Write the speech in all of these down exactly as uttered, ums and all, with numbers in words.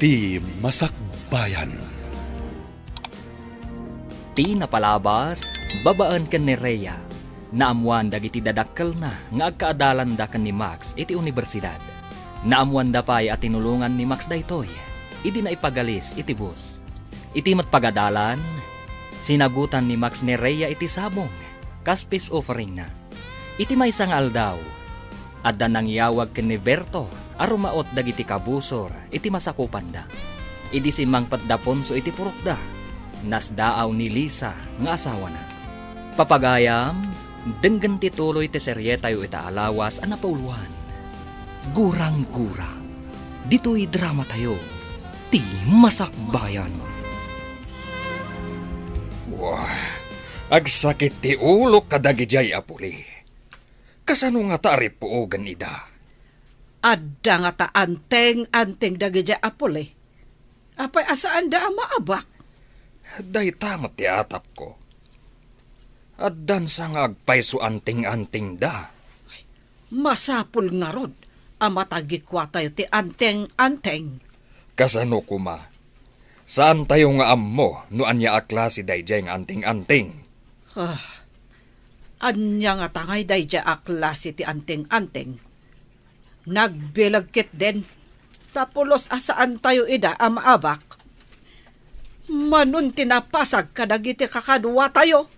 Ti Masakbayan. Ti napalabas, babaen ken ni Rhea, naammoan dagiti dadakkelna nga agkaadalanda ken ni Max iti unibersidad. Naammoanda pay a tinulongan ni Max daytoy idi naipagalis iti bus. Iti met pagadalan, sinagutan ni Max ni Rhea iti sabong kas peace offeringna. Iti maysa nga aldaw, adda nangyawag ken ni Berto a rumaot dagiti kabusor iti masakupanda. Idi simmangpet da Ponso iti purokda, nasdaaw ni Lisa nga asawana. Papagayam, denggen ti tuloy ti serietayo ita a lawas a napauloan. Gurang-gura. Ditoy dramatayo, ti Masakbayan. Wah, agsakit ti ulok kadagijay a puli. Kasano ngata a ripuogen ida? Adda ngata anteng-anteng dagidiay a puli. Apay a saanda a maabak? Dayta met ti atapko. Addansa nga agpayso anteng-antengda. Masapul ngarud a matagikuatayo ti anteng-anteng. Kasano koma? Saantayo nga ammo no ania a klase daydiay nga anteng-anteng. Ah, ania ngata ngay daydiay a klase ti anteng-anteng? Nagbileg ketdin, ta pulos a saantayo ida a maabak. Manon ti napasag kadagiti kakaduatayo.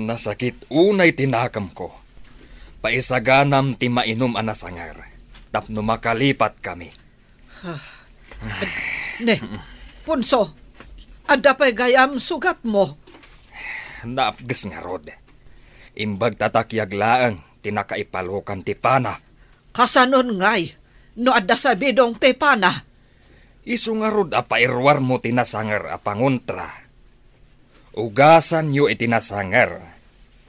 Nasakit unay ti nakemko. Paisaganam ti mainum a nasanger tapno makalipatkami. Ah, ne, Ponso, adda pay gayam sugatmo? Naapges ngarud. Imbag ta takiag laeng ti nakaipalokan ti pana. Kasanon ngay no adda sabidong ti pana? Isu ngarud a pairuarmo ti nasanger a pangontra. Ugasanyo iti nasanger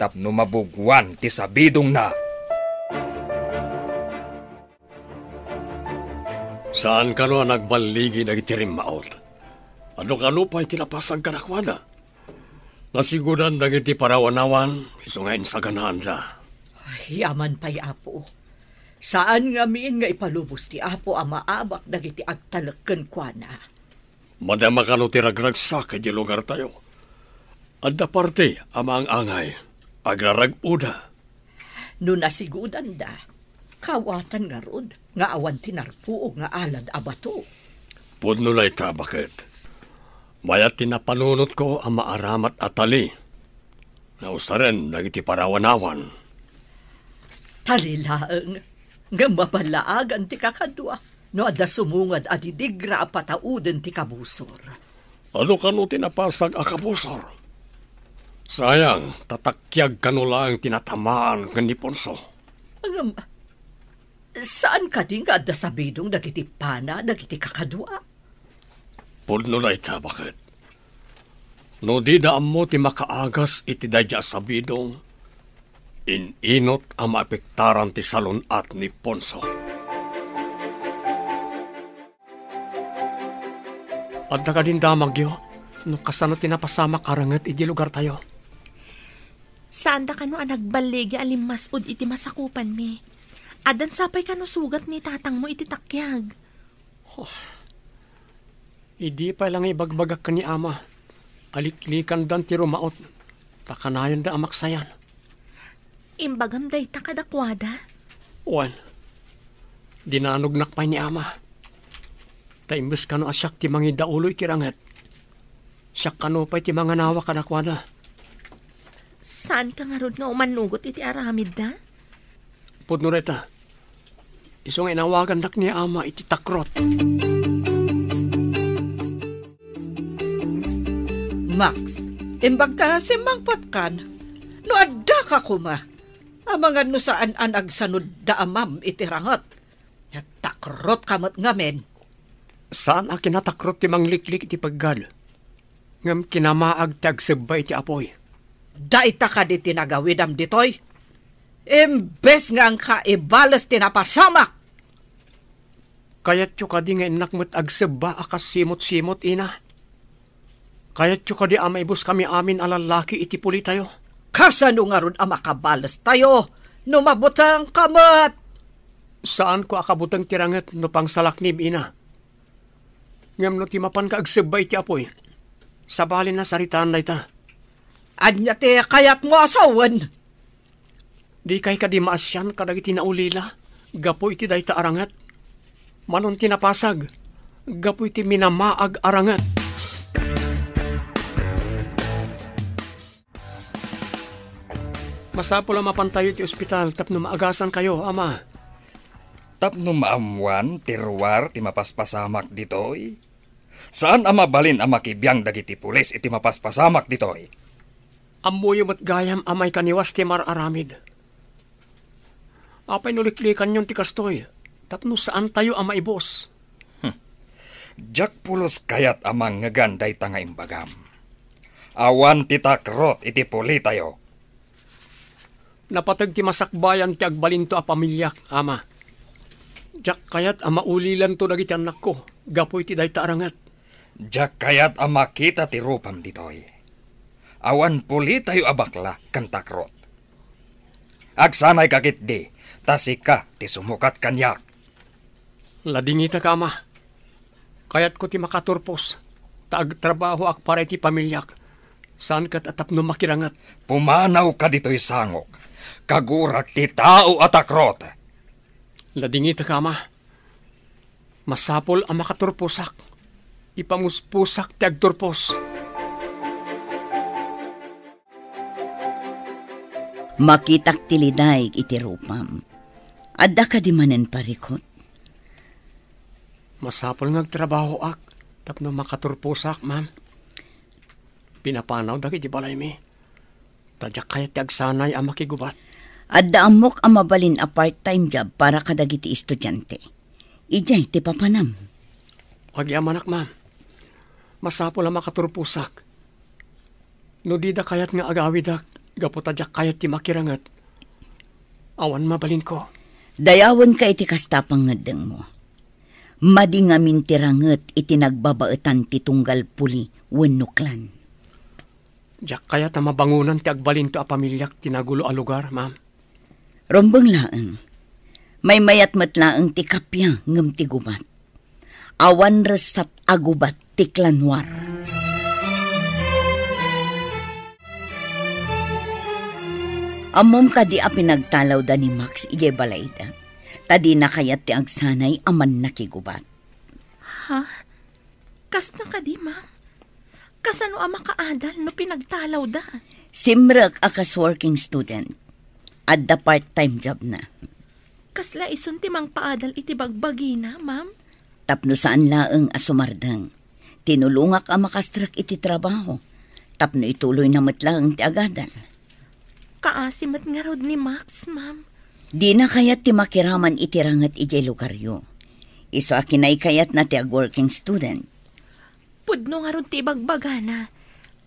tapno mabuguan ti sabidongna. Saan kano a nagballigi dagiti rimmaot? Adu kano pay ti napasag kadakuada? Nasigudan dagiti parawanawan isu nga insaganaanda. Ay, aman pay, Apo. Saan ngamin nga ipalubos ti Apo a maabak dagiti agtalek kenkuana. Madama kano ti ragragsak idiay lugartayo. Adda parte a maang-angay, agrarag-oda. No nasigudanda, kaawatan ngarud nga awan ti narpuog nga alad a bato. Pudno dayta, baket. Mayat ti napanunotko a maaramat a tali nga usaren dagiti parawanawan. Tali laeng, ngem maballaagan ti kakadua no adda sumungad a didigra a patauden ti kabusor. Adu kano ti napasag a kabusor? Sayang, ta takiag kano laeng ti natamaan ken ni Ponso. Ngem, saan kadi nga adda sabidong dagiti pana dagiti kakadua? Pudno dayta, baket. No dida ammo ti makaagas iti daydi a sabidong, in-inot a maapektaran ti salun-at ni Ponso. Adda kadin damagyo no kasano ti napasamak a renget iti lugartayo? Saanda kano a nagballigi a limmas-ud iti masakupanmi. Addan sapay kano sugat ni tatangmo iti takiag. Oh. Idi pay la nga ibagbagak ken ni Ama a liklikandan ti rumaot, ta kanayonda a maksayan. Imbagam dayta kadakuada? Wen, dinanognak pay ni Ama. Ta imbes kano a siak ti mangidaulo iti ranget, siak kano pay ti manganawa kadakuada. Saanka ngarud nga umanugot iti aramidda? Pudno dayta. Isu nga inawagannak ni Ama iti takrot. Max, imbag ta simmangpetkan, no addaka koma, amangan no saan a nagsanud da amam iti ranget. Nagtakrotka met ngamin. Saan a kinatakrot ti mangliklik iti peggad, ngem kinamaag ti agsebba iti apuy. Dayta kadi ti nagawidam ditoy? Imbes nga inka ibales ti napasamak! Kayatyo kadi nga innak met agsebba a kas simot-simot, ina? Kayatyo kadi a maibuskami amin a lallaki iti pulitayo? Kasano ngarud a makabalestayo no mabutengka met? Saanko a kabuteng ti ranget no pangsalaknib, ina. Ngem no ti mapanka agsebba iti apuy, sabali a saritaan dayta. Ania ti kayatmo a sawen? Dikay kadi maasian kadagiti naulila gapu iti dayta a ranget? Manon ti napasag gapu iti minamaag a ranget. Masapul a mapantayo iti ospital tapno maagasankayo, Ama. Tapno maammoan ti ruar ti mapaspasamak ditoy? Saan a mabalin a makibiang dagiti pulis iti mapaspasamak ditoy. Ammoyo met gayam a maikaniwas ti mar-aramid. Apay no liklikanyon ti kastoy, tapno saantayo a maibus? Hmm. Diak pulos kayat a mangngegan dayta nga imbagam. Awan ti takrot iti pulitayo. Napateg ti masakbayan ti agbalinto a pamiliak, Ama. Diak kayat a maulilanto dagiti annakko gapu iti dayta a ranget. Diak kayat a makita ti rupam ditoy. Awan pulitayo a bakla ken takrot. Agsanayka ketdi, ta sika ti sumukat kaniak. Ladingitak, Ama. Kayatko ti makaturpos, ta agtrabahoak para iti pamiliak, saan ket a tapno makiranget. Pumanawka ditoy sangok. Kagurak ti tao a takrot. Ladingitak, Ama. Masapul a makaturposak. Ipamusposak ti agturpos. Makitak ti lidaig iti rupam. Adda kadi manen parikut? Masapul nga agtrabahoak tapno makaturposak, ma'am. Pinapanaw dagiti balaymi. Ta diak kayat ti agsanay a makigubat. Adda ammok a mabalin a part-time job para kadagiti estudiante. Idiay ti papanam. Agyamanak, ma'am. Masapul a makaturposak. No dida kayat nga agawidak, gapu ta diak kayat ti makiranget, awan mabalinko. Dayawenka iti kasta a pangngeddengmo. Madi ngamin ti ranget iti nagbabaetan ti tunggal puli wenno klan. Diak kayat a mabangonan ti agbalinto a pamiliak ti nagulo a lugar, ma'am. Rumbeng laeng. Maymayat met laeng ti kappia ngem ti gubat. Awan ressat a gubat ti klan War. Ammom kadi a pinagtalawda ni Max idiay balayda, ta dina kayat ti agsanay a mannakigubat. Ha? Kasta kadi, ma'am? Kasano a makaadal no pinagtalawda? Simrek a kas working student. Adda part-time job na. Kasla isun ti mangpaadal iti bagbagina, ma'am? Tapno saan laeng a sumardeng. Tinulongak a makastrek iti trabaho. Tapno ituloyna met laeng ti agadal. Kaasi met ngarud ni Max, ma'am. Dina kayat ti makiraman iti ranget idiay lugaryo. Isu a kinaykayatna ti ag-working student. Pudno ngarud ti ibagbagana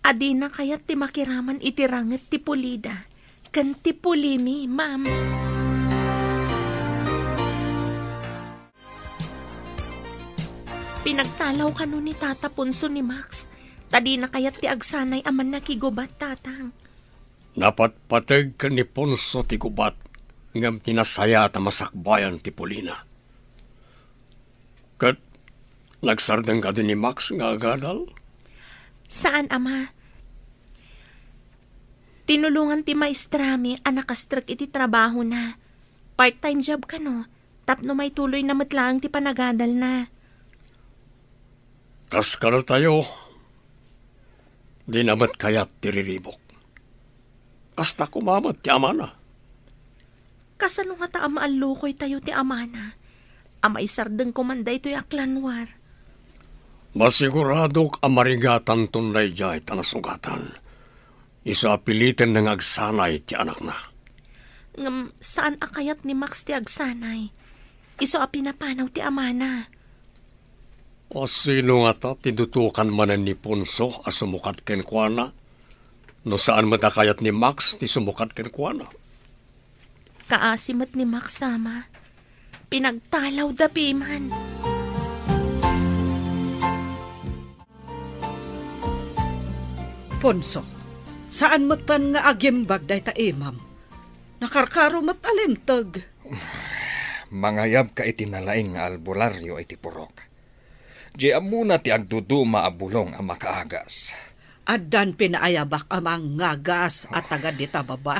a dina kayat ti makiraman iti ranget ti pulida ken ti pulimi, ma'am. Pinagtalaw kano ni Tata Ponso ni Max, ta dina kayat ti agsanay a mannakigubat, Tatang. Napatpateg ken ni Ponso ti gubat, ngem ti nasayaat a masakbayan ti pulina. Ket nagsardeng kadi ni Max nga agadal? Saan, Ama. Tinulongan ti maestrami a nakastrek iti trabahona. Part-time job kano, tapno maituloyna met laeng ti panagadalna. Kas kadatayo, dina met kayat ti riribuk. Kasta koma met ti amana. Kasano ngata a maallukoytayo ti amana a maisardeng koman daytoy a klan War? Masiguradok a marigatanton daydiay ta nasungatan. Isu a pilitenna nga agsanay ti anakna. Ngem saan a kayat ni Max ti agsanay. Isu a pinapanaw ti amana. A sino ngata ti dutokan manen ni Ponso a sumukat kenkuana? No saan met a kayat ni Max ti sumukat kenkuana. Kaasi met ni Max, Ama. Pinagtalawda piman. Ponso, saan metten nga agimbag dayta imam. Nakarkaro met a linteg. Mangayabka iti nalaing nga albularyo iti purok. Di ammona ti agduduma a bulong a makaagas. Addan pinaayabak a mangagas a taga dita baba.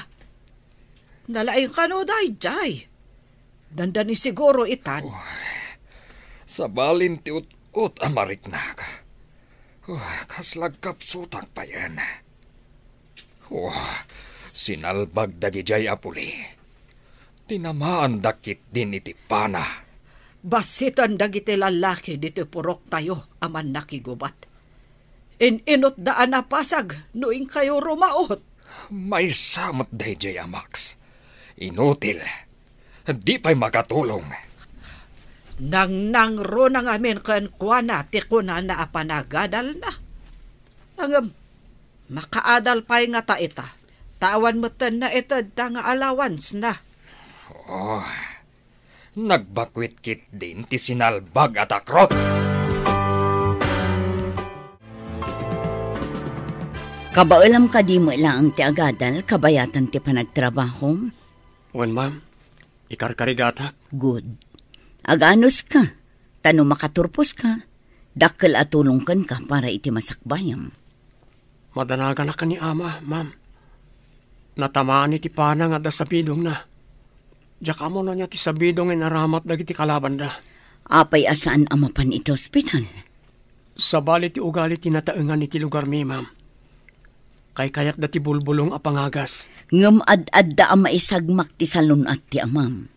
Nalaing kano daydiay. Dandani siguro itan. Uy, sabalin ti ut-ot a mariknak. Uy, kasla agkapsutak payen. Uy, sinalbag dagidiay a puli. Tinamaanda ketdin iti pana. Bassitan dagiti lallaki ditoy puroktayo a mannakigubat. In-inutda a napasag no inkayo rumaot. Maysa met daydiay a Max. Inutil. Di pay makatulong. Nangnangruna ngamin kenkuana ti kunana a panagadalna. Ngem, makaadal pay ngata ita, ta awan metten naitedda nga allowance-na. Oh, nagbakwit ketdin ti sinalbag a takrot. Kabaelam kadi met laeng ti agadal kabayatan ti panagtrabahom? Wen, ma'am. Ikarkarigatak. Good. Aganuska, ta no makaturposka, dakkel a tulong kenka para iti masakbayam. Madanaganak ni ama, ma'am. Natamaan iti pana nga adda sabidongna. Diak ammo no ania ti sabidong nga inaramat dagiti kalabanda. Apay a saan a mapan iti ospital? Sabali ti ugali ti nataengan iti lugarmi, ma'am. Kaykayatda ti bulbulong a pangagas. Ngem ad-adda a maisagmak ti salun-at ti amam.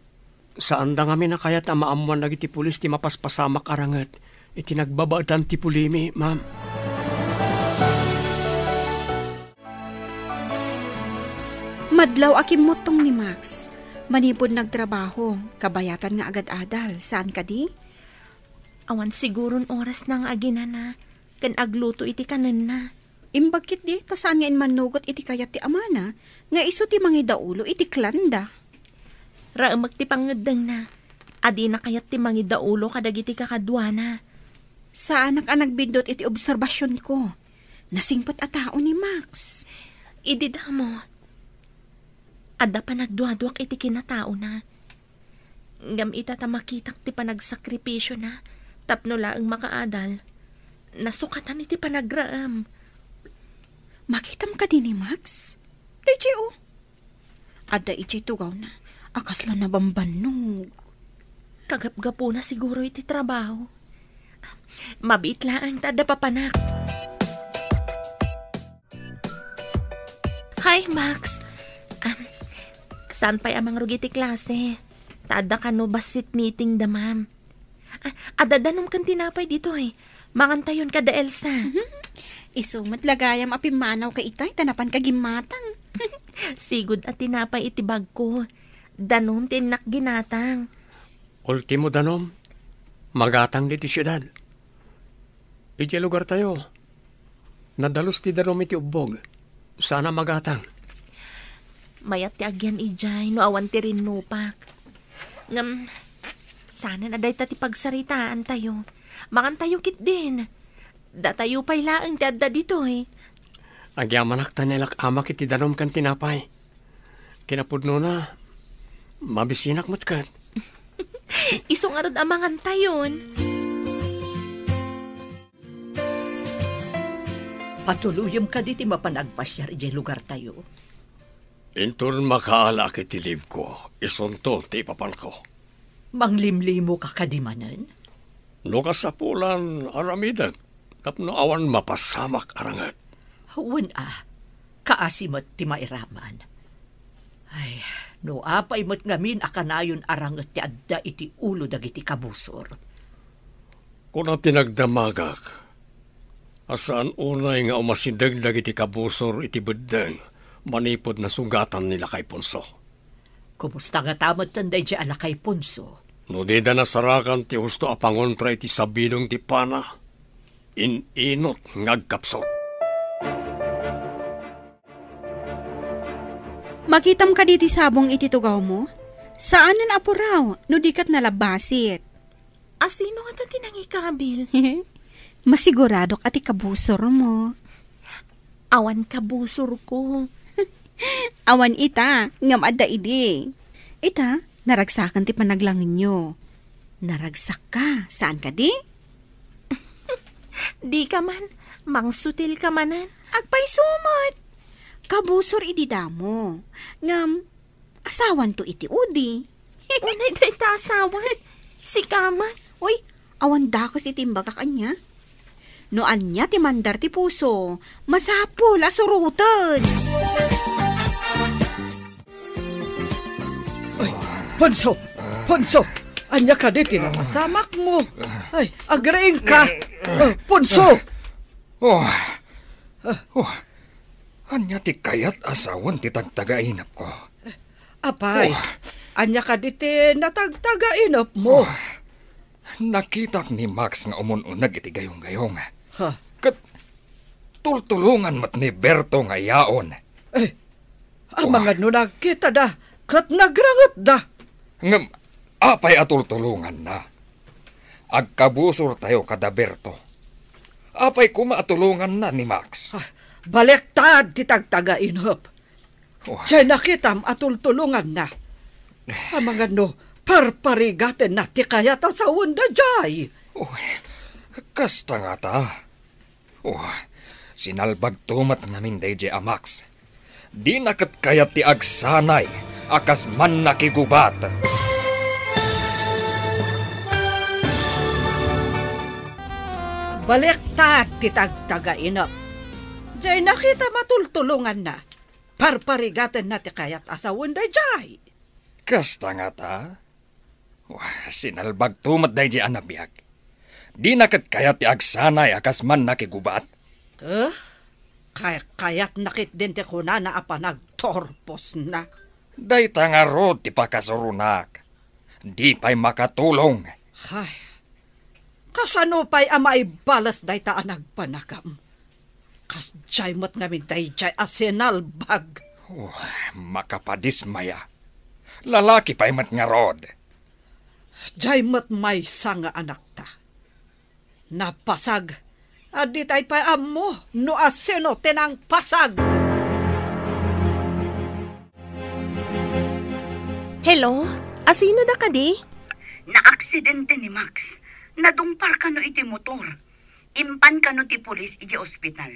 Saanda ngamin a kayat a maammoan dagiti pulis ti mapaspasamak a ranget iti nagbabaetan ti pulimi, ma'am. Madlaw a kimmuttong ni Max. Manipud nagtrabaho, kabayatan nga agad-adal, saan kadi? Awan siguron orasna nga aginana ken agluto iti kanenna. Imbag ketdi ta saan nga immannugot iti kayat ti amana nga isu ti mangidaulo iti klanda. Raemek ti pangngeddengna a dina kayat ti mangidaulo kadagiti kakaduana. Saanak a nagbiddut iti obserbasionko. Nasingpet a tao ni Max. Idi damo, adda panagduaduak iti kinataona. Ngem ita ta makitak ti panagsakripisyona tapno laeng makaadal, nasukatan iti panagraem. Makitam kadi ni Max? Daydiay, o. Adda idiay tugawna a kasla nabambannog. Kagapgapuna siguro iti trabaho. Mabiit laeng ta adda papanak. Hi, Max. Am, saan pay a mangrugi ti klase? Ta adda kano bassit meeting da, ma'am. Ah, adda danom ken tinapay ditoy. Mangantayon kada Elsa. Mhm. Isu met la gayam a pimmanawka itay ta napanka gimmatang. Sigud a tinapay iti bagko. Danom ti innak ginatang. Ultimo danom, magatang ditoy siudad. Idiay lugartayo, nadalus ti danom iti ubbog. Saan a magatang. Mayat ti agyan idiay no awan ti rinnupak. Ngem, saanen a dayta ti pagsaritaantayo. Mangantayo ketdin. Datayo pay laeng ti adda ditoy. Agyamanak ta nailak-amak iti danom ken tinapay. Kinapudnona, mabisinak met ket. Isu ngarud a mangantayon. Patuloyem kadi ti mapan agpasiar idiay lugartayo? Inton makaalaak iti leave-ko, isunto ti ipapanko. Manglimlimoka kadi manen? No kasapulan, aramidek tapno awan mapasamak a ranget. Wen a, kaasi met ti mairaman. Ay, no apay met ngamin a kanayon a ranget ti adda iti ulo dagiti kabusor. Kuna ti nagdamagak a saan unay nga umasideg dagiti kabusor iti beddeng manipud nasugatan ni Lakay Ponso. Kumusta ngata metten daydiay a Lakay Ponso? No dida nasarakan ti husto a pangontra iti sabidong ti pana, in-inut nga agkapsut. Makitam kadi ti sabong iti tugawmo? Saanen a puraw no di ket nalabbasit. A sino ngata ti nangikabil? Masiguradok a ti kabusormo. Awan kabusorko. Awan ita, ngem adda idi. Ita, naragsakan ti panaglangenyo. Naragsakka, saan kadi? Dika man, mangsutil ka manen. Agpayso met. Kabusor idi damo. Ngem, asawanto iti udi. Unay dayta asawan. Sika met. Uy, awan dakes iti imbagak ania. No ania ti mandar ti puso, masapul a suroten. Ay, Ponso! Ponso! Ania kadi ti napasamakmo? Ay, agriingka! Ah, Ponso! Oh. Oh. Ania ti kayat a sawen ti tagtagainepko? Apay, Oh. ania kadi ti natagtagainepmo? Oh. Nakitak ni Max nga umun-uneg iti gayong-gayong. Ha? Ket tultulongan met ni Berto nga iyaon. Eh, amangan no nagkitada ket nagrangetda. Ngem apay a tultulonganna? Agkabusortayo kada Berto. Apay koma a tulonganna ni Max? Ah, baliktad ti tagtagainep. Oh. Jay nakitam a tultulonganna. Amangan no parparigatenna ti kayat a sawenda jay. Oh, kasta ngata. Oh, sinalbagto met ngamin dayjay a Max. Dina ket kayat ti agsanay a kas mannakigubat. Baliktad ti tagtagainep. Jay nakitam a tultulonganna. Parparigatenna ti kayat a sawen dayjay. Kasta ngata? Wah, sinalbagto met dayjay a nabiag. Dina ket kayat ti agsanay a kas mannakigubat. Eh? Kay-, kayatna ketdin ti kunana a panagturposna. Dayta ngarud ti pakasuronak. Di pay makatulong. Ay, kasano pay a maibales dayta a nagpanagam? Kasdiay met ngamin dayjay a sinalbag. Oh, makapadismaya. Lalaki pay met ngarud. Diay met maysa nga anakta. Napasag. A ditay pay ammo no asino ti nangpasag. Hello? Asino da kadi? Naaksidente ni Max. Nadungpar kano iti motor. Impan kano ti pulis iti ospital.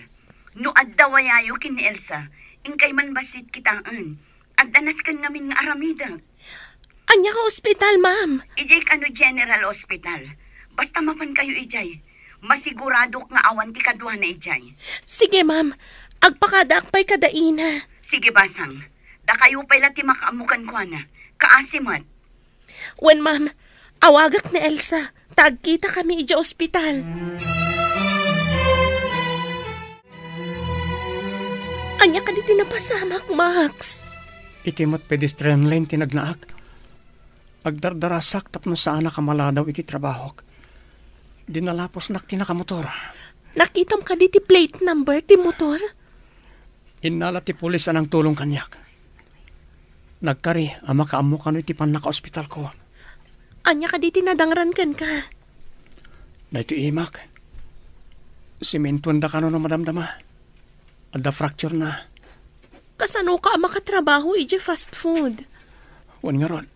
No adda wayayo ken ni Elsa, inkay man bassit kitaen. Adda nasken ngamin nga aramidek. Ania nga ospital, ma'am? Idiay kano General Hospital. Basta mapan kayo idiay. Masiguradok nga awan ti kaduana idiay. Sige, ma'am. Agpakadaak pay kada Ina. Sige, basang. Dakayo pay la ti makaammo kenkuana. Kaasi met. Wen, ma'am. Awagak ni Elsa. Ta agkitakami idiay ospital. Ania kadi ti napasamak, Max? Iti met pedestrian lane ti nagnaak. Agdardarasak tapno saanak a maladaw iti trabahok. Dinalapusnak ti nakamotor. Nakitam kadi ti plate number ti motor? Innala ti pulis a nangtulong kaniak. Nagkari a makaammo kano iti pannakaospitalko. Ania kadi ti nadangran kenka? Daytoy imak. Simentoenda kano no madamdama. Adda fracture na. Kasanoka a makatrabaho idiay fast food? Wen ngarud,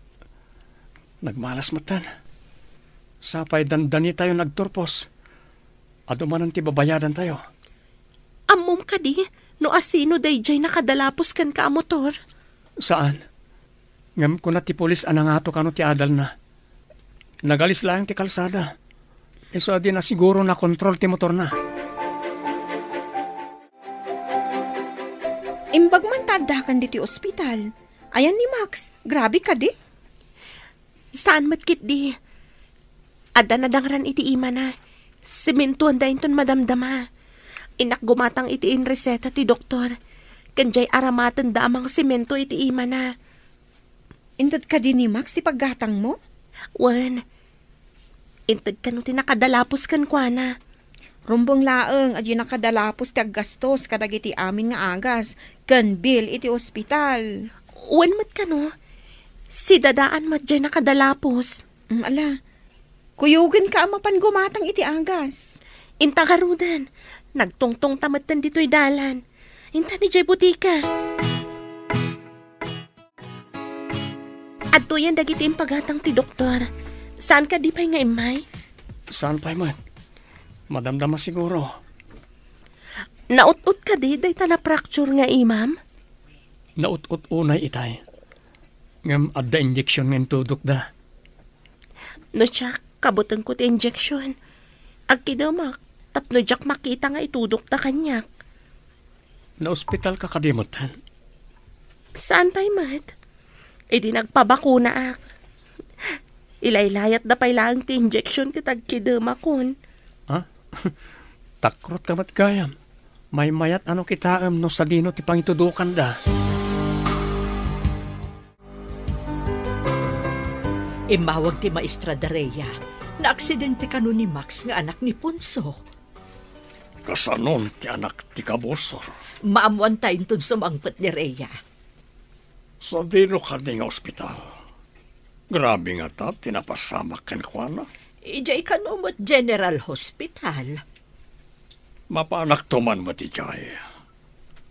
nagmalas metten. Sapay dandanitayo nagturpos. Adu manen ti babayadantayo. Ammom kadi no asino daydiay nakadalapos kenka a motor? Saan. Ngem kuna ti pulis a nangato kano ti adalna. Nagalis laeng ti kalsada. Isu a di na siguro nakontrol ti motorna. Imbag man ta addakan ditoy ospital. Ayan ni Max, grabe kadi? Saan met ketdi. Adda nadangran iti imana. Simentoenda inton madamdama. Innak gumatang iti inreseta ti doktor. Ken diay aramatenda a mangsemento iti imana. Inted kadi ni Max ti paggatangmo? Wen, inted kano ti nakadalapos kenkuana. Rumbeng laeng a diay nakadalapos ti aggastos kadagiti amin nga agas ken bill iti ospital. Wen met kano, si Dadaan met diay nakadalapos. Mm, ala, kuyogenka a mapan gumatang iti agas. Inta ngaruden, nagtungtongta metten ditoy dalan. Inta idiay butika. Adtoyen dagiti impagatang ti doktor. Saan kadi pay nga immay? Saan pay met? Madamdama siguro. Naut-ot kadi dayta na-fracture nga imam? Naut-ot unay itay. Ngem adda injection nga intudokda. No siak, kabutengko ti injection. Agkidemak, tapno diak makita nga itudokda kaniak. Naospitalka kadi metten? Saan pay met? Idi nagpabakunaak, ilaylayatda pay laeng ti injection ket agkidemakon. Ha? Takrotka met gayam. Maymayat a no kitaem no sadino ti pangitudokanda. Immawag ti maestra da Rhea. Naaksidente kano ni Max nga anak ni Ponso. Kasanon ti anak ti kabusor? Maammoanta inton sumangpet ni Rhea. Sadino kadi nga ospital? Grabe ngata ti napasamak kenkuana. Idiay kano met General Hospital. Mapanakto man met idiay.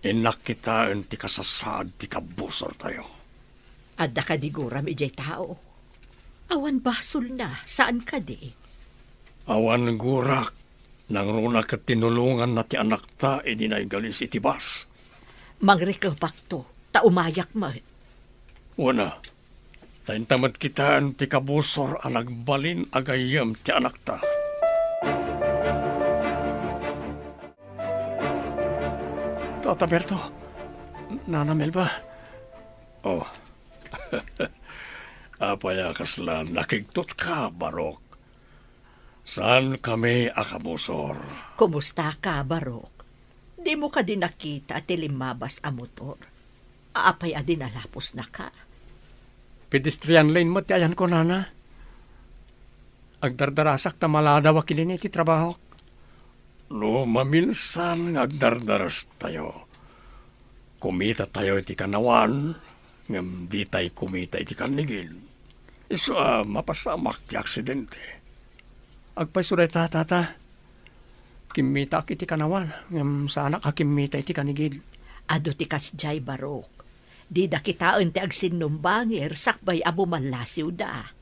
Innak kitaen ti kasasaad ti kabusortayo. Adda kadi guram idiay tao? Awan basolna, saan kadi? Awan gurak, nangruna ket tinulonganna ti anakta idi naigalis iti bus. Mangrikepakto, ta umayak met. Wen a, ta inta met kitaen ti kabusor a nagbalin a gayyem ti anakta. Tata Berto, Nana Melba. Oh. Apay a kasla nakigtotka, Barok? Saan kami a kabusor? Kumusta ka, Barok? Dimo kadi nakita ti limmabas a motor? Apay a dinalapusnaka? Pedestrian lane met ti ayanko, Nana. Agdardarasak ta maladaw a kilin iti trabahok. No maminsan nga agdardarastayo, kumitatayo iti kanawan, ngem ditay kumita iti kannigid. Isu a mapasamak ti aksidente. Agpayso dayta, Tata. Kimmitaak iti kanawan, ngem saanak a kimmita iti kannigid. Adu ti kasdiay, Barok. Dida kitaen ti agsinnumbangir sakbay a bumallasiwda.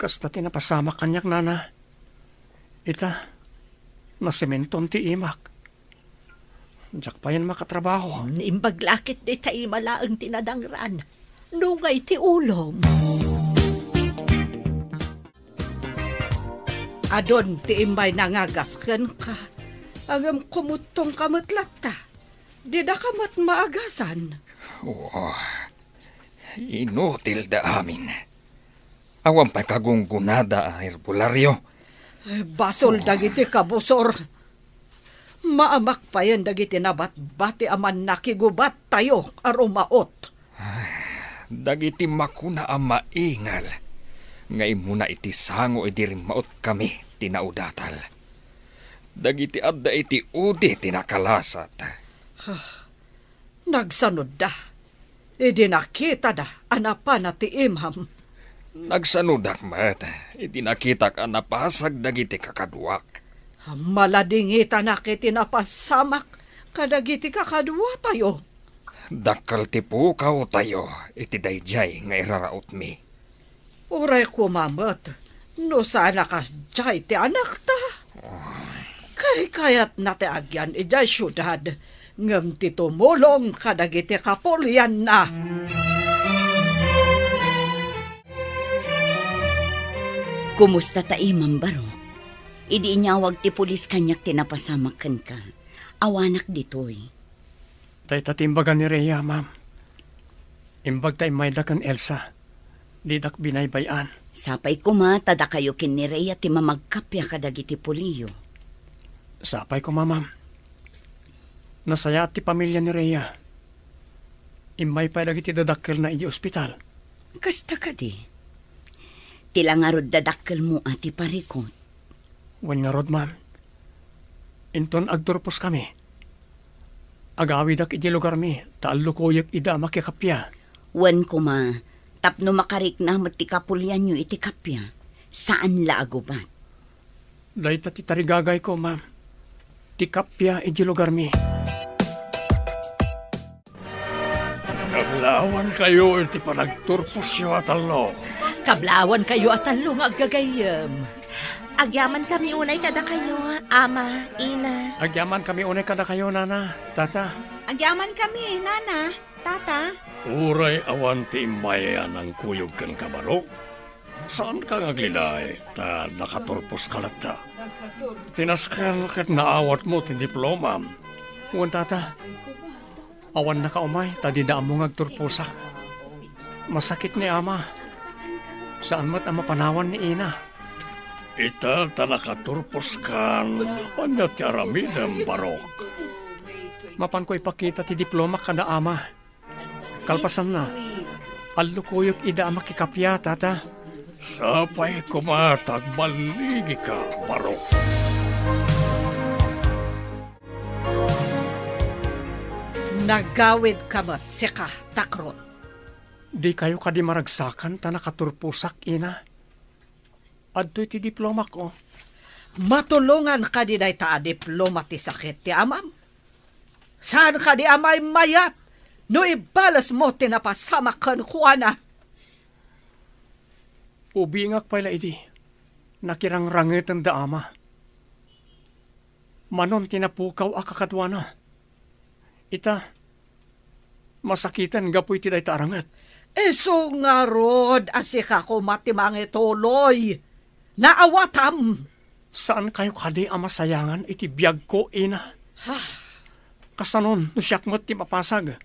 Kasta ti napasamak kaniak, Nana. Ita, nasementon ti imak. Diak payen makatrabaho. Naimbag la ket dayta ima laeng ti nadangran. Nungay ti ulom. Adun ti immay nangagas kenka, ngem kumuttongka met latta. Didaka met maagasan. Oh, inutilda amin. Awan pay kagunggonada a herbolario. Eh, basol dagiti kabusor. Maamak payen dagiti nabatbati a mannakigubattayo a rumaot. Dagiti makuna a maingal nga immuna iti sango idi rimmaotkami ti naudatal. Dagiti adda iti udi ti nakalasat. Nagsanodda idi nakitada a napana ti imam. Nagsanodak met idi nakitak a napasag dagiti kakaduak. Maladingitanak iti napasamak kadagiti kakaduatayo. Dakkel ti pukawtayo iti daydiay nga irarautmi. Uray koma met no saan a kasdiay ti anakta. Kaykayatna ti agyan idiay siudad, ngem ti tumulong kadagiti kapulianna. Kumusta ta imam, Barok? Idi inyawag ti pulis kaniak ti napasamak kenka, awanak ditoy. Dayta ti imbaga ni Rhea, ma'am. Imbag ta immayda ken Elsa. Didak binaybay-an. Sapay koma ta dakayo ken ni Rhea ti mamagkappia kadagiti pulio. Sapay koma, ma'am. Nasayaat ti pamilia ni Rhea. Immay pay dagiti dadakkelna idiay ospital. Kasta kadi? Ti la ngarud dadakkelmo a ti parikut. Wen ngarud, ma'am. Inton agturposkami, agawidak idiay lugarmi ta allukoyek ida a makikappia. Wen koma, tapno makarikna met ti kapulianyo iti kappia, saan la a gubat. Dayta ti tarigagayko, ma'am. Ti kappia idiay lugarmi. Kablaawankayo iti panagturposyo a tallo. Kablaawankayo a tallo nga aggagayyem. Agyamankami unay kadakayo, Ama, Ina. Agyamankami unay kadakayo, Nana, Tata. Agyamankami, Nana, Tata. Uray awan ti imbay a nangkuyog kenka, Barok, saanka nga agliday ta nakaturposka latta. Tinasken ket naawatmo ti diplomam. Wen, Tata, awannaka umay ta dida ammo nga agturposak. Masakit ni Ama. Saan met a mapanawan ni Ina. Ita ta nakaturposkan, ania ti aramidem, Barok? Mapanko ipakita ti diplomak kada Ama. Kalpasanna, allukuyok ida a makikappia, Tata. Sapay koma ta agballigika, Barok. Nagawidka met, sika, Takrot. Dikayo kadi maragsakan ta nakaturposak, Ina? Adtoy ti diplomak, oh. Matulongan kadi dayta a diploma ti sakit ti amam? Saan kadi a maymayat no ibalesmo ti napasamak kenkuana? Ubingak pay la idi nakirangrangeten da Ama. Manon ti napukaw a kakaduana. Ita, masakiten gapu iti dayta a ranget. Isu ngarud a sika koma ti mangituloy. Naawatam. Saankayo kadi a masayangan iti biagko, Ina? Ha? Kasanon no siak met ti mapasag?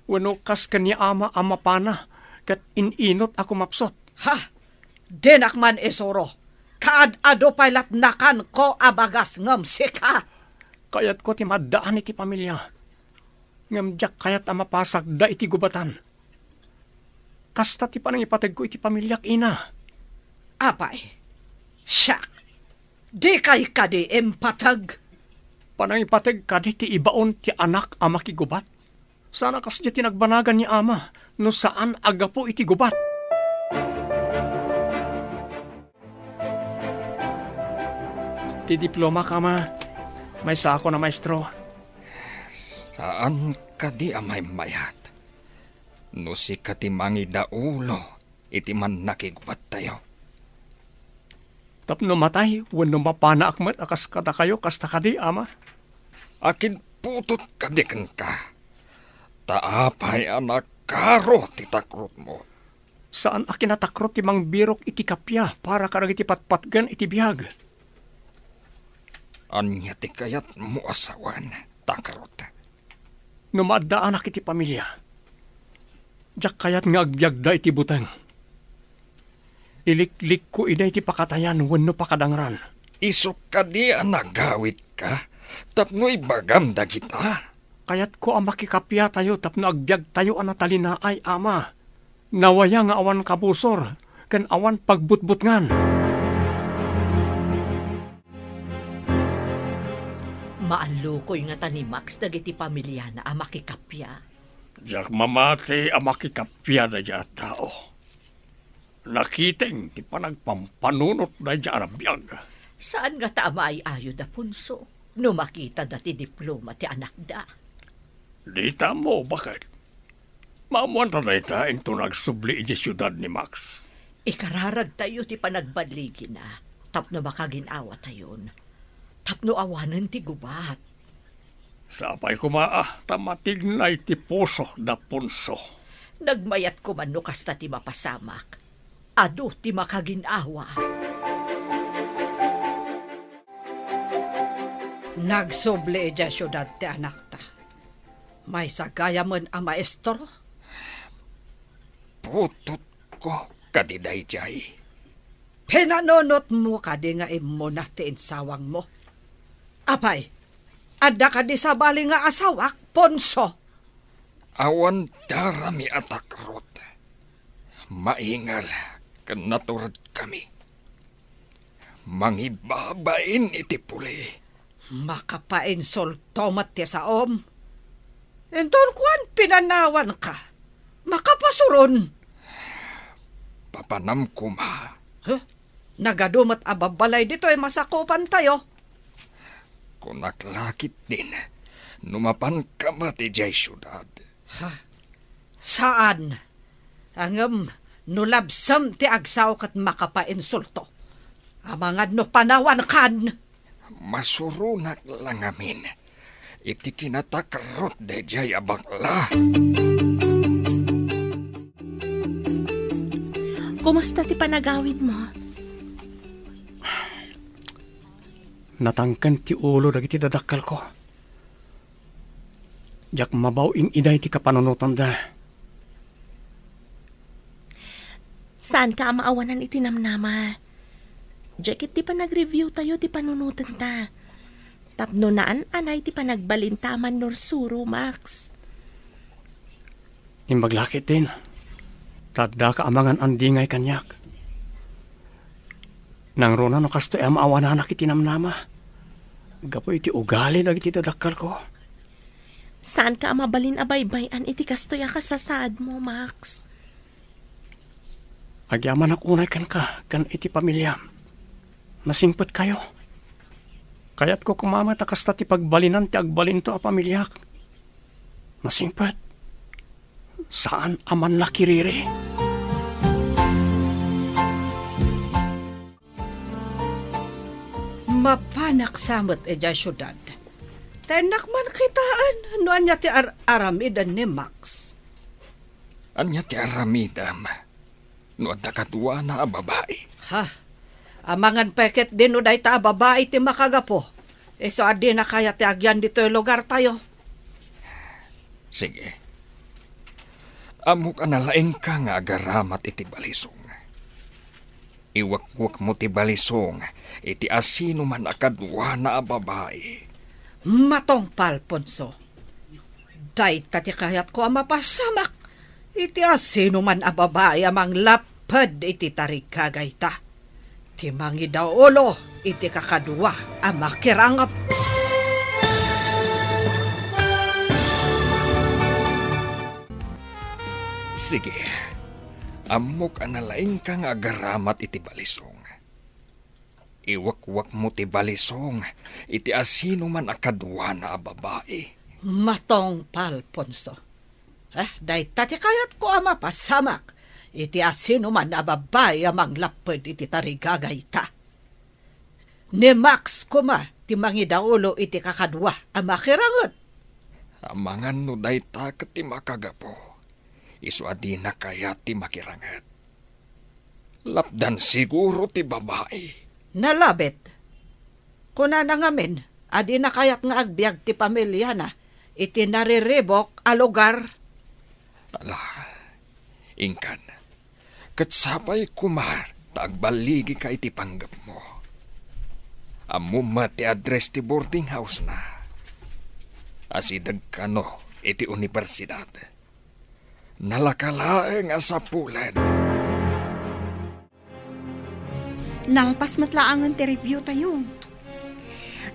Wenno kas ken ni Ama a mapana ket in-inot a kumapsut? Ha? Dinak man isuro. Kaad-adu pay lat nakanko a bagas ngem sika. Kayatko ti maddaan iti pamilia. Ngem diak kayat a mapasagda iti gubatan. Kasta ti panangipategko iti pamiliak, Ina. Apay, siak, dikay kadi impateg? Panangipateg kadi ti ibaon ti anak a makigubat? Saan a kasdiay ti nagbanagan ni Ama no saan a gapu iti gubat. Ti diplomak, Ama. Maysaakon a maestro. Saan kadi a maymayat no sika ti mangidaulo iti mannakigubattayo? Tapno matay wenno mapanaak met a kas kadakayo, kasta kadi, Ama? Akinputot kadi kenka? Ta apay a nakaro ti takrotmo? Saan a kinatakrot ti mangbirok iti kappia para kadagiti patpatgen iti biag. Ania ti kayatmo a sawen, Takrot? No maaddaanak iti pamilia, diak kayat nga agbiagda iti buteng. Iliklikko ida iti pakatayan wenno pakadangran. Isu kadi a nagawidka tapno ibagam dagita? Kayatko a makikappiatayo tapno agbiagtayo a natalinaay, Ama. Nawaya nga awan kabusor ken awan pagbutbutngan. Maallukoy ngata ni Max dagiti pamiliana a makikappia. Diak mamati a makikappia daydiay a tao. Nakiteng ti panagpampanunot daydiay a biag. Saan ngata a maay-ayo da Ponso no makitada ti diploma ti anakda? Dita ammo, baket. Maammoanta dayta inton agsubli idiay siudad ni Max. Ikararagtayo ti panagballigina tapno makagin-awatayon, tapno awanen ti gubat. Sapay koma a ta matignay ti puso da Ponso. Nagmayat koma no kasta ti mapasamak. Adu ti makagin-awa. Nagsubli idiay siudad ti anakta. Maysa gayamen a maestro. Putotko kadi daydiay. Pinanunotmo kadi nga immuna ti insawangmo? Apay, adda kadi sabali nga asawak, Ponso? Awan darami a takrot. Maingal ken naturedkami. Mangibabain iti puli. Makapainsulto met ti saom. Inton kuan, pinanawanka, makapasuron. Papanam koma. Huh? Nagadu met a babbalay ditoy masakupantayo. Kunak la ketdin, no mapanka met idiay siudad. Ha? Saan. Ngem no labsem ti agsao ket makapainsulto. Amangan no panawankan. Masuronak la ngamin iti kinatakrot daydiay a bakla. Kumusta ti panagawidmo? Natangken ti ulo dagiti dadakkelko. Diak mabaw in-iday ti kapanunotanda. Saanka a maawanan iti namnama. Diak ket ti panag-review tayo ti panunotenta. Tapno naan-anay ti panagbalinta a mannursuro, Max. Imbag la ketdin, ta addaka a mangan-andingay kaniak. Nangruna no kastoy a maawananak iti namnama gapu iti ugali dagiti dadakkelko. Saanka a mabalin a baybay-an iti kastoy a kasasaadmo, Max. Agyamanak unay kenka ken iti pamiliam. Nasingpetkayo. Kayatko koma met a kasta ti pagbalinan ti agbalinto a pamiliak. Nasingpet. Saan a mannakiriri. Mapanak sa met idiay siudad. Tennak man kitaen no ania ti ar-, aramiden ni Max. Ania ti aramidem no adda kaduana a babai? Ha? Amangan pay ketdin no dayta a babai ti makagapu. Isu a dina kayat ti agyan ditoy lugartayo. Sige. Ammok a nalaingka nga agaramat iti balisong. Iwekwekmo ti balisong iti asinoman a kaduana a babai. Matungpal, Alfonso. Dayta ti kayatko a mapasamak iti asinoman a babai a manglapped iti tarigagayta. Ti mangidaulo iti kakadua a makiranget. Sige, ammok a nalaingka nga agaramat iti balisong. Iwekwekmo ti balisong iti asinoman a kaduana a babai. Matungpal, Alfonso. Eh, dayta ti kayatko a mapasamak iti asinoman a babai a manglapped iti tarigagayta. Ni Max koma ti mangidaulo iti kakadua a makiranget. Amangan no dayta ket ti makagapu, isu a dina kayat ti makiranget. Lapdan siguro ti babai. Nalabit. Kunana ngamin a dina kayat nga agbiag ti pamiliana iti nariribuk a lugar. Ala, inkan, ket sapay koma ta agballigika iti panggepmo. Ammom met ti address ti boarding house-na. Asideg kano iti universidad. Nalaka laeng a sapulen. Nalpas met laengen ti review tayo.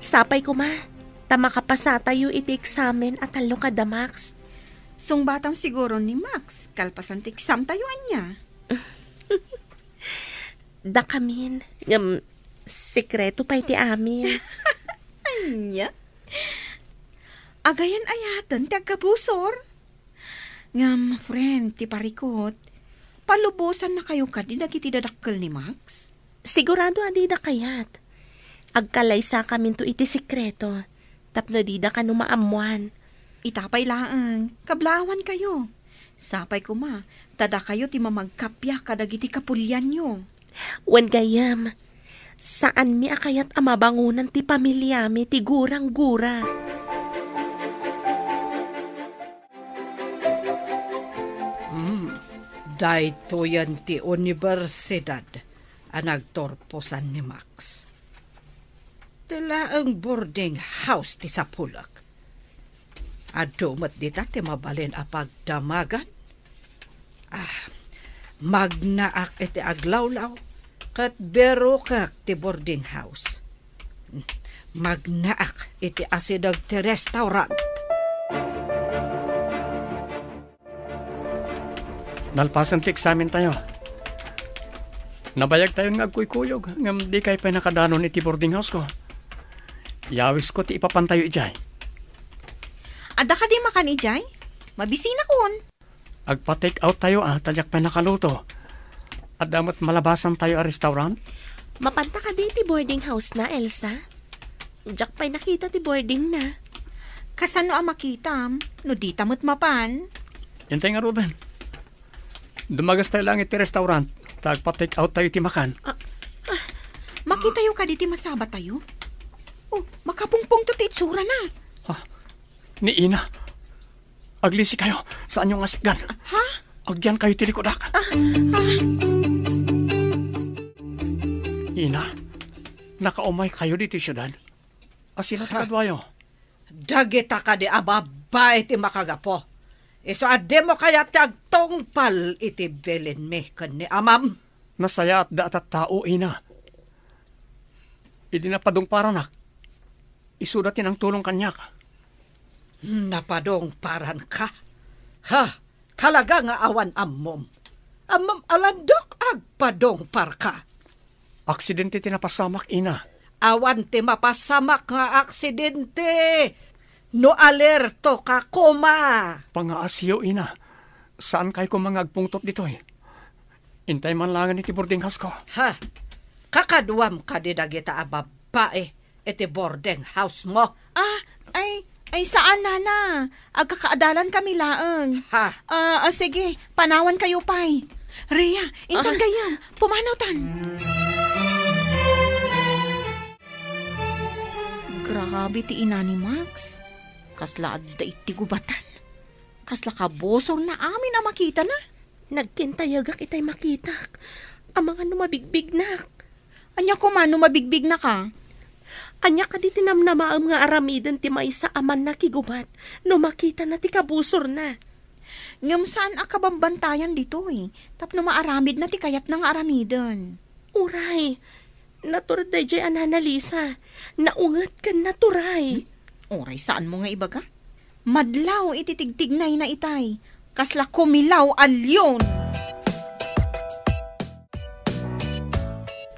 Sapay koma, ta makapasatayo iti eksamen a tallo kada Max. Sungbatam siguro ni Max, kalpasan ti exam tayo, ania? Dakamin, ngem sekreto pay ti amin. Ania? Agayan-ayaten ti agkabusor? Ngem, friend, ti parikut, palubosannakayo kadi dagiti dadakkel ni Max? Sigurado a dida kayat. Agkalaysakaminto iti sekreto, tapno dida kano maammoan. Ita pay laeng, kablaawankayo. Sapay koma, ta dakayo ti mamagkappia kadagiti kapulianyo. Wen gayyem, saanmi a kayat a mabangonan ti pamiliami ti gurang-gura. Hmm, daytoyen ti universidad a nagturposan ni Max. Ti laeng boarding house ti sapulek. Adu met dita ti mabalin a pagdamagan. Ah, magnaak iti aglawlaw ket birukek ti boarding house. Magnaak iti asideg ti restaurant. Nalpasen ti eksamen tayo. Nabayag tayon nga agkuykuyog, ngem dikay pay nakadanon iti boarding house ko. Yawisko ti ipapan tayo idiay. Adda kadi makan idiay? Mabisinakon. Agpa-take out tayo, ah, ta diak pay nakaluto. Adda met malabasan tayo a restaurant? Mapanta kadi iti boarding house na, Elsa? Diak pay nakita ti boarding na. Kasano a makitam, no dita met mapan? Intay ngaruden. Dumagas tayo lang iti restaurant, ta agpa-take out tayo iti makan. Ah, ah. Makitayo kadi ti masabatayo? Oh, makapungpungto ti itsura na. Ah, ni Ina. Aglisi kayo, saanyo nga sikgan? Ha? Agyan kayo ti likudak. Ah, ah. Ina, nakaumay kayo ditoy siudad? Asino ti Ha? kaduayo? Dagita kadi a babbai ti makagapu. Isu a dimo kayat ti agtungpal iti bilinmi ken ni amam. Nasayaat da a tattao, Ina. Idi napadungparanak, isuda ti nangtulong kaniak. Napadungparanka? Ha? Talaga nga awan ammom. Ammom a landok agpadungparka. Aksidente ti napasamak, Ina. Awan ti mapasamak nga aksidente. No alerto ka koma. Pangaasiyo, Ina. Saan kay koma nga agpungtot ditoy? Intay man langen iti boarding house ko. Ha? Kakaduam kadi dagita a babbai iti boarding house mo? Ah, ay, ay, saan, nana. Agkakaadalan kami laeng. Ha? Ah, ah, sige, panawan kayo pay. Rhea, intan Ah. gayam, pumanawtan. Grabe ti ina ni Max. Kasla adda iti gubatan. Kasla kabusor na amin a makitana. Nagkintayagak itay makitak. Amangan no mabigbignak. Ania koma no mabigbigna ka? Ania kadi ti namnamaem nga aramiden ti maysa a mannakigubat no makitana ti kabusorna? Ngem saan a kabambantayan ditoy tapno maaramidna ti kayatna nga aramiden. Uray, natured daydiay a Nana Lisa. Naunget ken naturay. Hmm? Uray saanmo nga ibaga? Madlaw iti tigtignayna itay, kasla kumilaw a leon.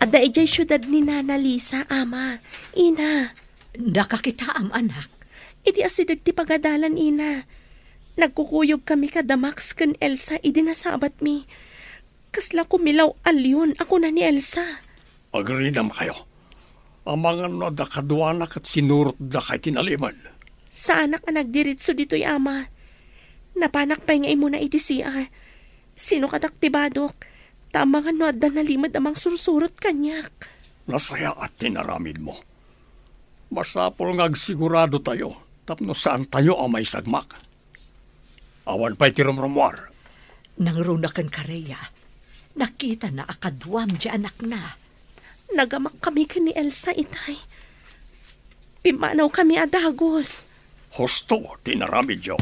Adda idiay siudad ni Nana Lisa, Ama, Ina. Nakakitaam, anak. Iti asideg ti pagadalan, Ina. Nagkukuyog kami kada Max ken Elsa idi nasabatmi. Kasla kumilaw a leon a kuna ni Elsa. Agridam kayo. Amangan no adda kaduana ket sinurotda kay tinaliman. Saanak a nagdiritso ditoy, Ama. Napanak pay nga imuna iti C R. Sinukatak ti badok, ta amangan no adda nalimed a mangsursurot kaniak. Nasayaat ti naramidmo. Masapul nga agsigurado tayo tapno saan tayo a maisagmak. Awan pay ti rumrumuar. Nangruna ken Karea. Nakitana a kaduam ti anakna. Nagamak kami ken ni Elsa itay. Pimmanaw kami a dagus. Husto ti naramidyo.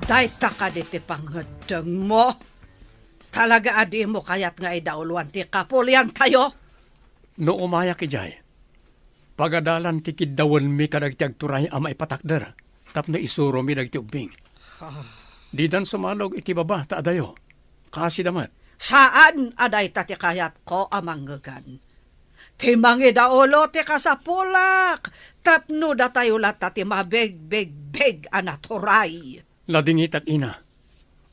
Dayta kadi ti pangngeddengmo? Talaga a dimo kayat nga idauloan ti kapuliantayo? No umayak idiay, pagadalan ti kiddawenmi kadagiti agturay a maipatakder tapno isuromi dagiti ubbing. Ah. Didan sumalog iti baba ta adayo. Kaasida met. Saan a dayta ti kayatko a mangngegan. Ti mangidaulo ti kasapulak tapno datayo latta ti mabigbigbig a naturay. Ladingitak, ina.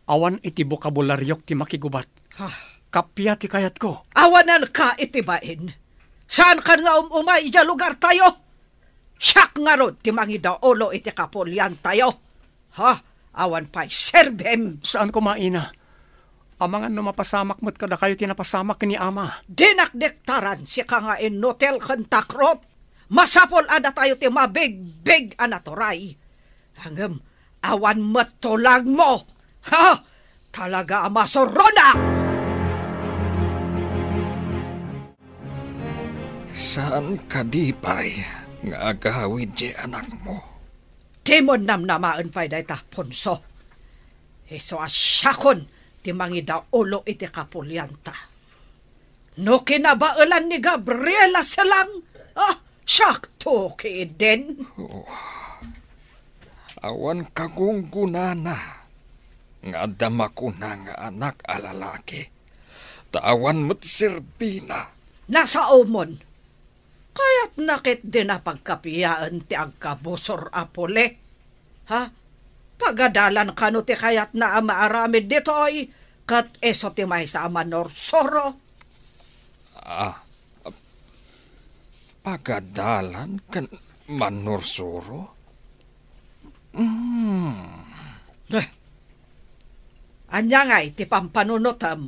Awan iti bokabulariok ti makigubat. Ah. Kappia ti kayatko. Awananka iti bain. Saankan nga um-umay idiay lugartayo. Siak ngarud ti mangidaulo iti kapuliantayo. Ha? Awan pay serbim. Saan koma, ina. Amangan no mapasamak met kadakayo ti napasamak ni ama. Dinak diktaran sika nga inutil ken takrot. Masapul a datayo ti mabigbig a naturay. Ngem awan met tulagmo. Ha? Talaga a masuronak! Saan kadi pay nga agawid ti anakmo? Dimon namnamaen pay dayta, Ponso. Isu a siakon ti mangidaulo iti kapulianta. No kinabaelan ni Gabriela Selang, ah, siakto ketdin. Oh. Awan kagunggonana nga adda makuna nga anak a lalaki, ta awan met serbina. Nasaomon. Kayatna ketdin a pagkapiaen ti agkabusor a pule. Ha? Pagadalan kano ti kayatna a maaramid ditoy? ket isu ti maysa a manursuro. Ah, pagadalan ken manursuro? Hmm. Eh, ania ngay ti pampanunotem?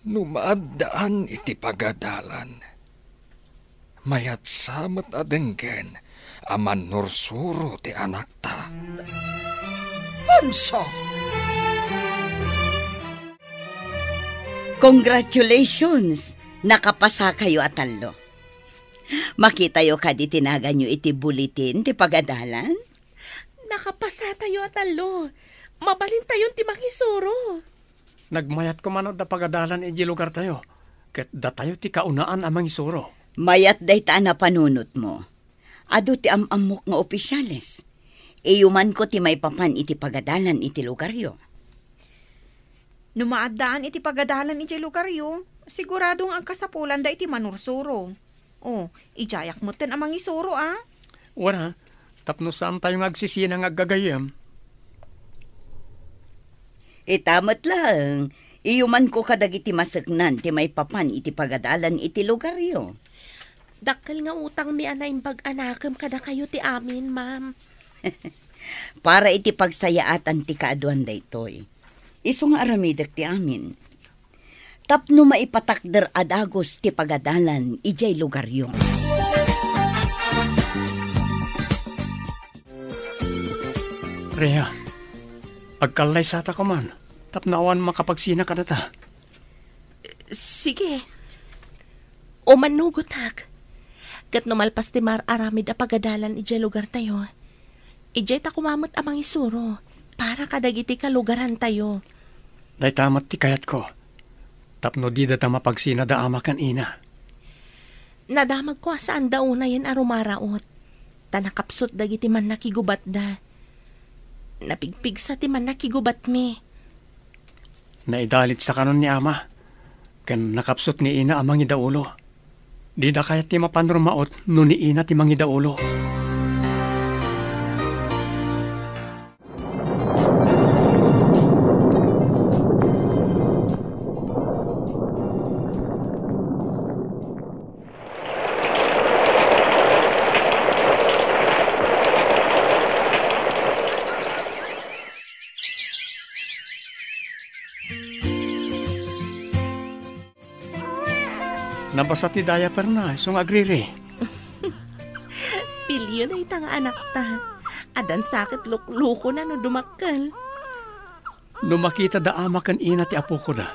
No maaddaan iti pagadalan, mayat sa met a denggen a manursuro ti anakta. Ponso! Congratulations! Nakapasakayo a tallo. Makitayo kadi ti naganyo iti bulletin ti pagadalan? Nakapasatayo a tallo. Mabalintayon ti mangisuro. Nagmayat koma no adda pagadalan idiay lugartayo, ket datayo ti kaunaan a mangisuro. Mayat dayta a napanunotmo. Adu ti am-ammok nga opisyales. Iyumanko ti maipapan iti pagadalan iti lugaryo. No maaddaan iti pagadalan idiay lugaryo, sigurado nga agkasapulanda iti manursuro. Oh, idiayak metten a mangisuro, a? Wen, tapno saantayo nga agsisina nga aggagayyem. Ita met laeng, iyumanko kadagiti maseknan ti maipapan iti pagadalan iti lugaryo. Dakkel nga utangmi a naimbag a nakem kadakayo ti amin, ma'am. Para iti pagsayaatan ti kaaduan daytoy. Isu nga aramidek ti amin. Tapno maipatakder a dagus ti pagadalan idiay lugaryo. Rhea, agkallaysata koman tapno awan makapagsina kadata. Sige. O manugotak. Ket no malpas ti mar-aramid a pagadalan idiay lugartayo, idiay ta koma met a mangisuro para kadagiti kalugarantayo. Dayta met ti kayatko, tapno didata mapagsina da ama ken ina. Nadamagko a saanda unayen a rumaraot, ta nakapsut dagiti mannakigubatda. Napigpigsa ti mannakigubatmi. Naidalitsa kanon ni ama, ken nakapsut ni ina a mangidaulo. Dida kayat ti mapan rumaot no ni ina ti mangidaulo. Nabasa ti diaperna, isu nga agriri. Pilio dayta nga anakta. Addan sa ket luklukona no dumakkel. No makita da ama ken ina ti apokoda,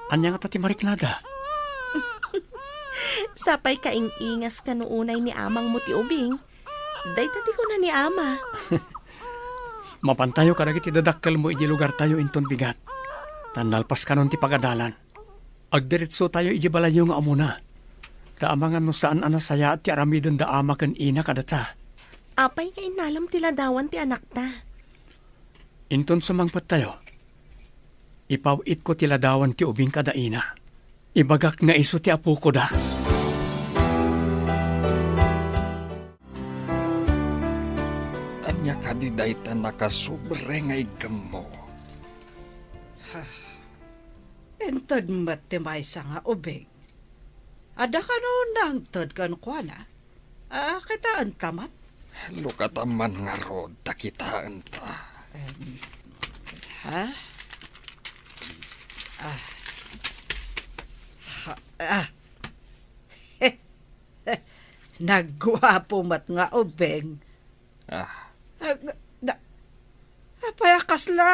ania ngata ti mariknada? Sapay kaing-ingas kano unay ni amangmo ti ubing. Dayta ti kuna ni ama. Mapantayo kadagiti dadakkelmo idiay lugartayo inton bigat. Ta nalpas kanon ti pagadalan. Agdiretsotayo idiay balayyo nga umuna. Ta amangan no saan a nasayaat ti aramiden da ama ken ina kadata. Apay nga innalem ti ladawan ti anakta? Inton sumangpettayo, ipaw-itko ti ladawan ti ubing kada ina. Ibagak nga isu ti apokoda. Ania kadi dayta nakasubre nga iggemmo? Inted met ti maysa nga ubing. Adda kano nangted kenkuana? Ah, kitaenta man. Lukata man ngarud ta kitaenta. Em, ha? Ah. Ha, ah. Nagguapo met nga ubing. Ah. Ah, nga, na, apay a kasla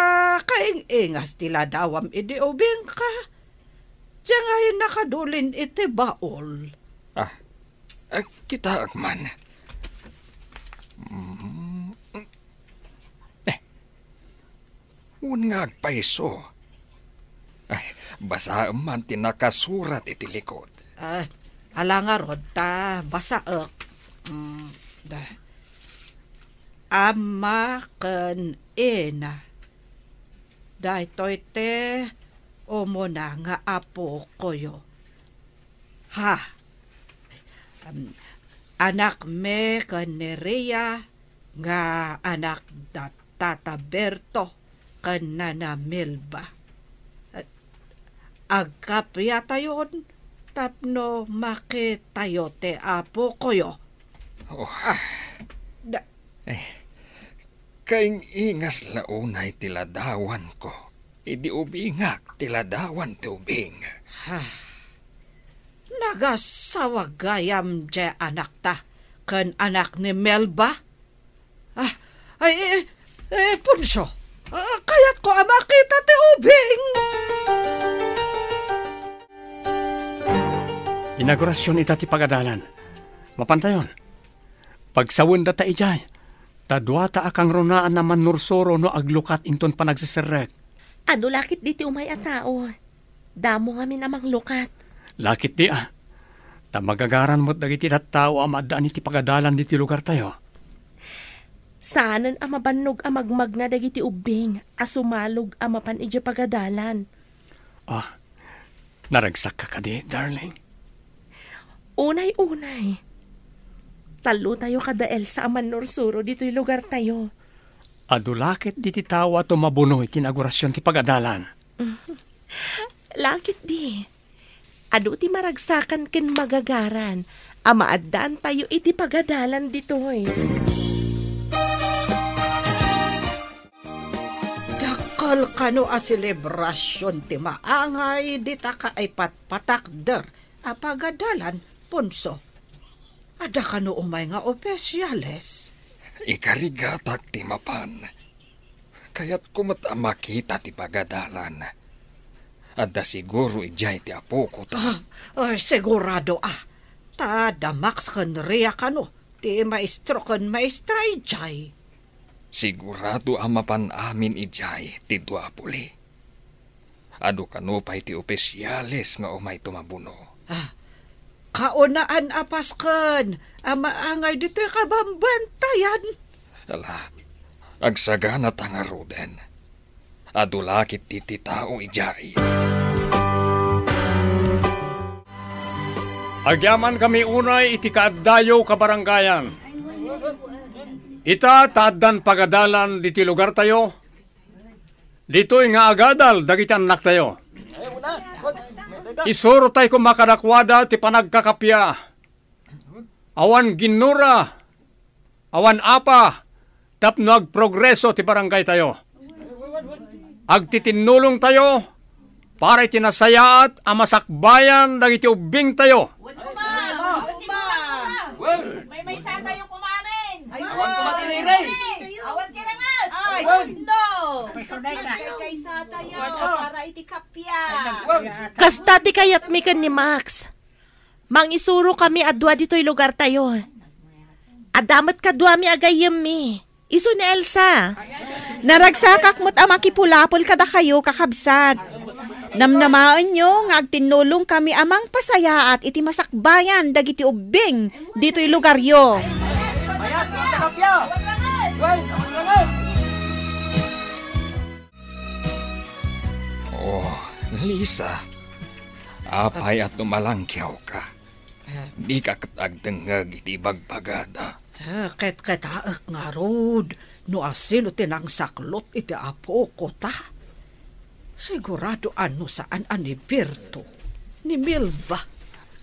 kaing-ingas ti ladawam idi ubingka? Diay ngay nakadulin iti baol. Ah, ah, kitaek man. Mm. Eh, wen nga agpayso. Ay, basaem man ti nakasurat iti likod. Ah, ala ngarud ta basaek. Mm, da. Ama ken ina. Daytoy ti umuna nga apokoyo. Ha. Am, anakmi ken ni Rhea nga anak da Tata Berto ken Nana Melba. agkapiatayon tapno makitayo ti apokoyo. Oh. Ah, da- Eh, kaing-ingas la unay ti ladawanko. Idi ubingak ti ladawan ti ubing. Ah, nagasawa gayam diay anakta ken anak ni Melba? Ah, ay, eh, eh, Ponso, ah, kayatko a makita ti ubing. Inaugurasion ita ti pagadalan. Mapantayon. Pagsawendata idiay, ta duata a kangrunaan a mannursuro no aglukat inton panagseserrek. Adu la ketdi ti umay a tao. Damo ngamin a manglukat. La ketdi a. Ta magagaran met dagiti tattao a maaddaan iti pagadalan ditoy lugartayo. Saanen a mabannog a magmagna dagiti ubbing a sumalog a mapan idiay pagadalan. Ah, naragsakka kadi, darling? Unay-unay. Tallotayo kada Elsa a mannursuro ditoy lugartayo. Adu la ketdi ti tao a tumabuno iti inaugurasion ti pagadalan. La ketdi. Adu ti maragsakan ken magagaran a maaddaantayo iti pagadalan ditoy. Dakkel kano a selebrasion ti maangay dita kaipatpatakder a pagadalan, Ponso. Adda kano umay nga opisiales? Ikarigatak ti mapan. Kayatko met a makita ti pagadalan. Adda siguro idiay ti apokota. Ah, ay, sigurado a. Ta adda Max ken Ria kano ti maestro ken maestra idiay. Sigurado a mapan amin idiay ti dua a puli. Adu kano pay ti opisiales nga umay tumabuno. Ah, kaunaan a pasken a maangay ditoy kabambantayan. Ala, agsaganata ngaruden. Adu la ketdi ti tao idiay. Agyamankami unay iti kaaddayo, kabarangayan. Ita ta addan pagadalan ditoy lugartayo, ditoy nga agadal dagiti annaktayo. Isurotay koma kadakuada ti panagkakappia. Awan ginnura, awan apa, tapno agprogreso ti barangaytayo. Agtitinnulongtayo para iti nasayaat a masakbayan dagiti ubbingtayo. Wen koma! Wen koma! Maymaysatayo koma amin! Awan koma ti riri! Awan ti rangat! Ay, no! Kaykaysatayo para iti kappia! Kasta ti kayatmi ken ni Max. Mangisurokami a dua ditoy lugartayo. Adda met kaduami a gayyemmi. Isu ni Elsa. Naragsakak met a makipulapol kadakayo, kakabsat. Namnamaenyo nga agtinnulongkami a mangpasayaat iti masakbayan dagiti ubbing ditoy lugaryo. Oh, Lisa, apay a tumalangkiawka? Dika ket agdengngeg iti ibagbagada. Ah, ketketaek ngarud no asino ti nangsaklot iti apokota. Sigurado a no saan a ni Berto, ni Milva.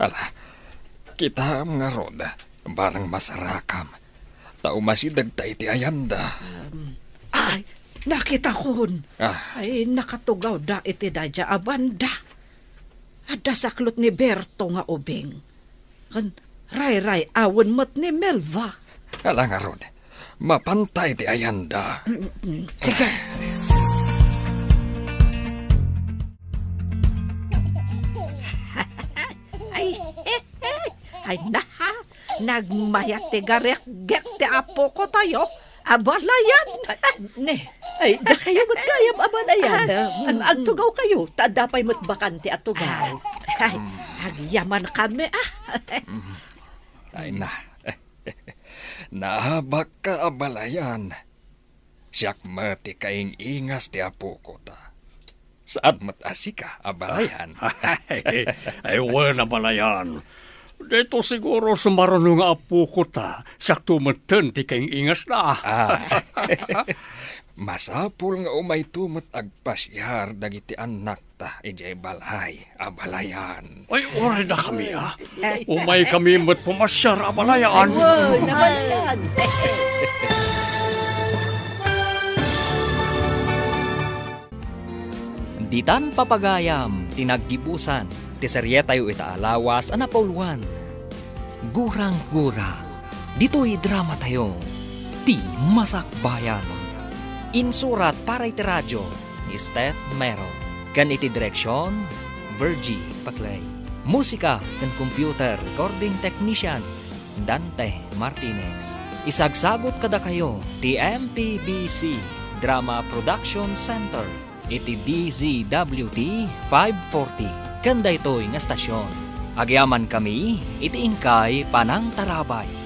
Ala, kitaem ngarud, barang masarakam. Ta umasidegta iti ayanda. Um, ay, nakitakon. Ah. Ay, nakatugawda iti daydiay a banda. Adda saklot ni Berto nga ubing. Ken rayray-awen met ni Melva. Ala ngarud, mapanta iti ayanda. Mm, mm, sige. Ay, ay na, ha? Nagmayat ti garikgik ti apokotayo. Abalayan. Ah, ne. Ay, dakayo met gayam abalayan. Ah, mm, mm. Agtugawkayo, ta adda pay met bakante a tugaw. Ah, ay, agyamankami, ah. Ay na. Naabakka abalayan. Siak met ti kaing-ingas ti apokota. Saan met a sika, abalayan. Ay, ay, wen, abalayan. Daytoy siguro sumaruno nga apokota, siakto metten ti kaing-ingasna. Ah. Masapul nga umayto met agpasiar dagiti annak ta idiay balay a balayan. Ay, uray dakami, a. Umay kami met pumasiar a balayan. Ay, nabalikan. Ditan papagayam ti naggibusan ti serietayo ita a lawas a napauluan, Gurang-gura. Ditoy dramatayo, Ti Masakbayan. Insurat para iti radio ni Steph Mero, ken iti direksion, Virgie Paclay. Musika ken computer recording technician, Dante Martinez. Isagsagut kadakayo ti M P B C Drama Production Center iti D Z W T five forty ken daytoy nga stasyon. Agyamankami iti inkay panangtarabay.